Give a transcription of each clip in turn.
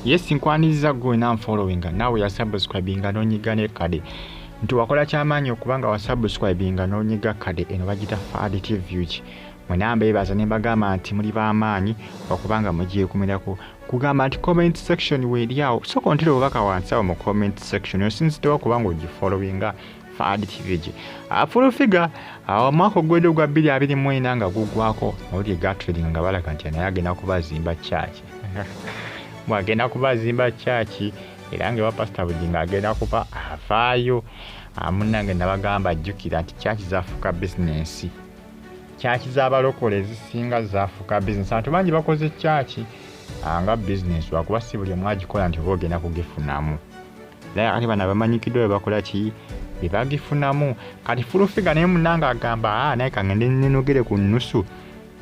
Yes, nkwaniriza gwe nanfollowinga naawe yasubscribinga n'onyiga n'ekkade nti wakola kyamaanyi okubanga wasubscribinga n'onyiga kkade eno bagita Fahad TV UG. Mwena mbeebaza ne mbagamba nti muli b'amaanyi okubanga mugyekumirako. Kugamba nti comment section weeri awo, sooka ontera obubaka wansi awo mu comment section osinziddewo kubanga ogifollowinga Fahad TV UG. Full Figure omwaka ogwedde ogwa 2024 nga guggwako mawulire gatrending nga balaga nti naye agenda kubazimba church. Bw'agenda kubazimba church era nga ewa Pastor Bugingo agenda kuba avaayo. Munnange nabagamba jjukira nti church zaafuuka bizinensi. Church z'abalokole ezisinga zaafuuka bizinensi. Abantu bangi bakoze church nga bizinensi lwakuba si buli omu agikola nti oba ogenda kugifunamu. Naye kati bano abamanyikiddwa bwe bakola ki bye bagifunamu. Kati Full Figure naye munnange agamba naye kangende nnenogere ku nnusu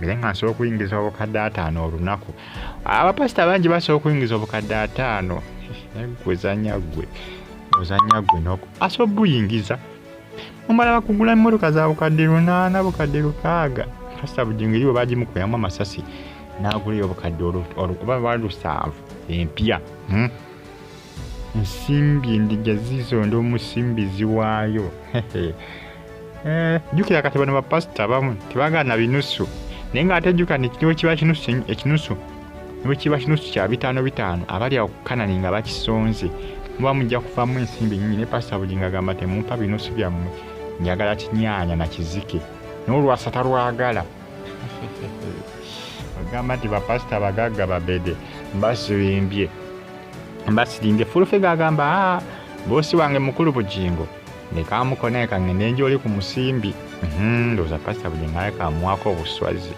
era nga nsobola okuyingiza obukadde 50 olunaku. Abapasita bangi basobola okuyingiza obukadde 50. Naye gwe ozannya ggwe, ozannya ggwe n'oku asobola obuyingiza. Mumala bakugula emmotoka za bukadde 800, bukadde 600. Pasita Bugingo eri bwe bagimukuyamu amasasi n'agulayo obukadde oba lwali 7 empya. Nsimbi endiga zizonda omusimbizi waayo. Jjukira kati bano bapasita abamu tebagaana binusu, naye ng'ate jjukira nti ne kiba kinusu ekinusu ne kiba kinusu kya 5 5 abali awo ku Kanani nga bakisonze muba mujja kuvaamu ensimbi nnyingi. Ne Pasita Bugingo agamba temumpa binusu byammwe, njagala kinyaanya na kizike n'olwasa talwagala. Ogamba nti bapasita bagagga babede mbasirimbye mbasirimbye. Full Figure agamba boosi wange mukulu Bugingo leka mukone kangende njoli ku musimbi. Ndowooza Pasita Bugingo aye kamuwaako obuswazi,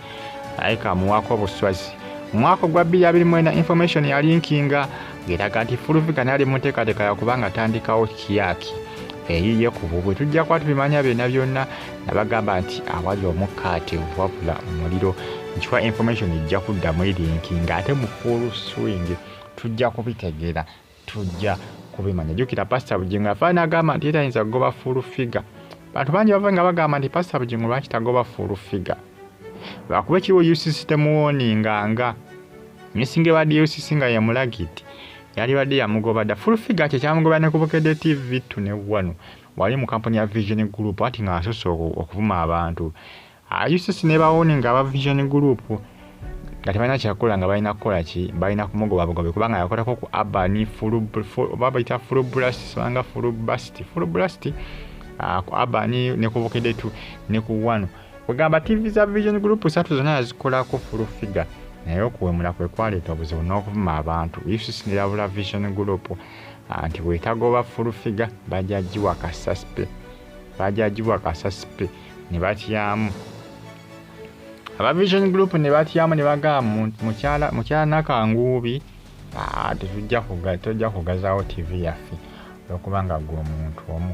aye kamuwaako obuswazi. Mwaka ogwa 2024 information yalinkinga ng'eraga nti Full Figure naye ali mu nteekateeka yakubanga atandikawo kiyaki eyiye ku bubwe. Tujja kuba tubimanya byonna byonna. Nabagamba nti awali omukkaate wabula omuliro nkiwa information ejja kuddamu erinkinga ate mu full swing tujja kubitegeera, tujja kubimanya. Jjukira Pasita Bugingo afaana agamba nti tayinza kugoba Full Figure. Bantu bangi bava nga bagamba nti Pasita Bugingo lwaki tagoba Full Figure, lwakuba ekiriwo UCC temuwooninganga. Misinga ebadde UCC nga yamulagidde yalibadde yamugoba dda. Full Figure kye kyamugoba ne ku Bukedde TV 2 ne wano wali mu kampuni ya Vision Group ati ng'asoose okuvuma abantu. UCC ne bawoninga aba Vision Group nga tebalina kyakukola, nga balina kukola ki? Balina kumugoba bugobi kubanga yakolako ku Urban oba bayita Full Blast, sobanga Full Bust, Full Blast ku Urban ne ku Bukedde 2 ne ku wano. Kwegamba TV za Vision Group 3 zonna yazikolako Full Figure, naye okuwemula kwe kwaleeta obuzibu n'okuvuma abantu. UCC nerabula Vision Group nti bw'etagoba Full Figure bajja giwa kasaspe, bajja giwa kasaspe. Ne batyamu aba Vision Group ne batyamu ne bagamba mukyala Nakanguubi tojja kugazaawo TV yaffe olwokubanga gwe omuntu omu,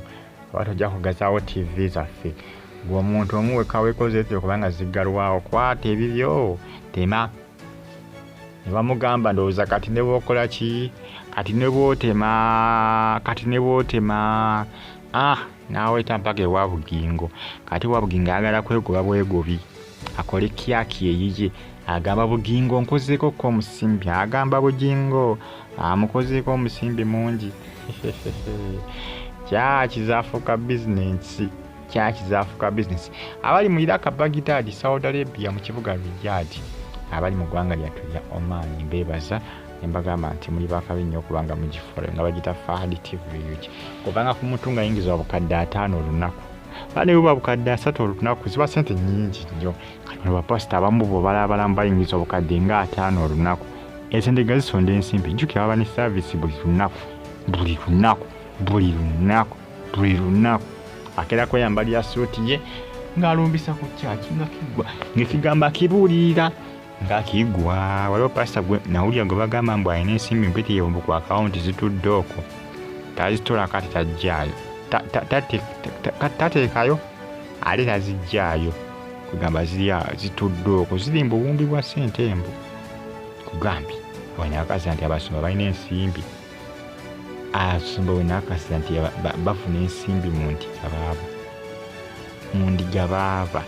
oba tojja kugazaawo TV zaffe gwe omuntu omu wekka weekoze etyo kubanga ziggalwawo, kwata ebibyo tema. Ne bamugamba ndowooza kati ne bw'okola ki, kati ne bw'otema, kati ne bw'otema n'aweeta mpaka ewa Bugingo. Kati wa Bugingo ayagala kwegoba bwegobi akole kyaki eyiye. Agamba Bugingo nkozeeko ko omusimbi, agamba Bugingo amukozeeko omusimbi mungi. Kyaki zaafuuka bizinensi, kyaki zaafuuka bizinensi. Abali mu Iraq, Baghdad, Saudi Arabia mu kibuga Riyadh, abali mu ggwanga lyattu erya Oman mbeebaza ne mbagamba nti muli bakabi nnyo okubanga mugifola nga bagita Fahad TV UG. Kubanga ku muntu ng'ayingiza obukadde 50 olunaku, oba ne buba bukadde 30 olunaku, ziba ssente nnyingi nnyo. Kati bano bapasita abamu bo balabalamu bayingiza obukadde nga 50 olunaku, esente nga zisonda ensimbi. Jjukira baba ne saavisi buli lunaku, buli lunaku, buli lunaku, buli lunaku. Akeera kweyambalira suuti ye ng'alumbisa ku kyaki nga kiggwa, ng'ekigamba kibuulirira nga kiggwa. Waliwo pasita gwe nawulira gwe bagamba mbu alina ensimbi mpitirivu mbu ku akawunti zitudde okwo, tazitola kati tajjaayo, tateekayo ate tazijjaayo, kugamba ziri zitudde okwo ziri mu buwumbi bwa ssente embu. Kugambye wenakasa nti abasumba balina ensimbi, abasumba wenakasa nti bafuna ensimbi mu ndiga baaba, mu ndiga baaba.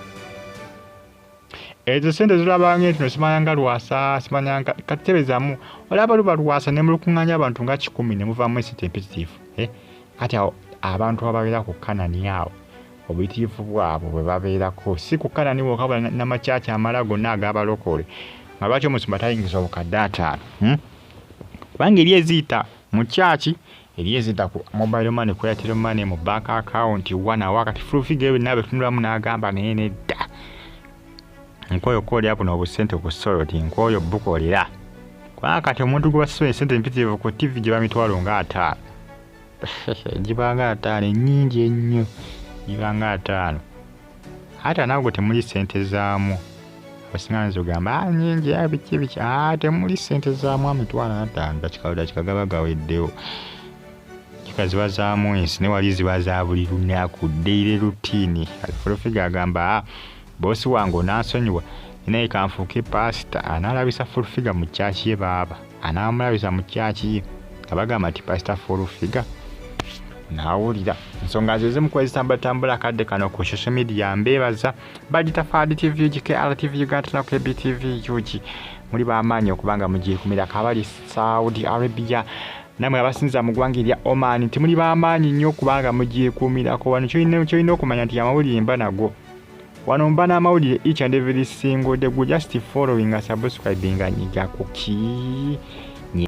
Ezo sente zolabanga entino simanyanga lwasa simanyanga kati olaba luba lwasa ne mulukuŋŋaanya abantu nga 1,000 ne muvaamu esente empitirivu. Kati awo abantu ababeera ku Kanani awo obuyitirivu bwabwe bwe babeerako si ku Kanani wokka wabula n'amakyaki amala gonna ag'abalokole nga lwaki omusumba tayingiza obukadde 50 kubanga eri eziyita mu kyaki eri eziyita ku mobile money, ku Airtel money, mu bank account wanawa. Kati Full Figure ebyo naabitunulamu n'agamba naye nedda, nkooyo koolya buno obusente ku soloti, nkooyo bukolera kubanga kati omuntu gwe basasula esente empitirivu ku TV gye bamitwalo nga 50 gibanga 50 ennyingi ennyo gibanga 50 ate naawe temuli sente zaamu abasinga nze ogamba nyingi biki biki temuli sente zaamu emitwalo 50 dakika gaba gaweddewo kika ziba za mwezi ne wali ziba za buli lunaku daily routine. Full Figure agamba boosi wange onansonyiwa naye kanfuuke pasita. Anaalabisa Full Figure mu kyaki ye baaba anaamulabisa mu kyaki ye nga bagamba nti Pasita Full Figure naawulira ensonga ze zimu kwezitambulatambula akadde kano ku social media. Mbeebaza bagita Fad TV UG, KRTV Uganda na KBTV UG, muli bamaanyi okubanga mugyekumirako abali Saudi Arabia namwe abasinza mu ggwanga erya Oman nti muli bamaanyi nnyo okubanga mugyekuumirako. Wano kyolina okumanya nti amawulire mba nago wano, mba n'amawulire each and every single day. Gwe just following, subscribing, nyiga ku ki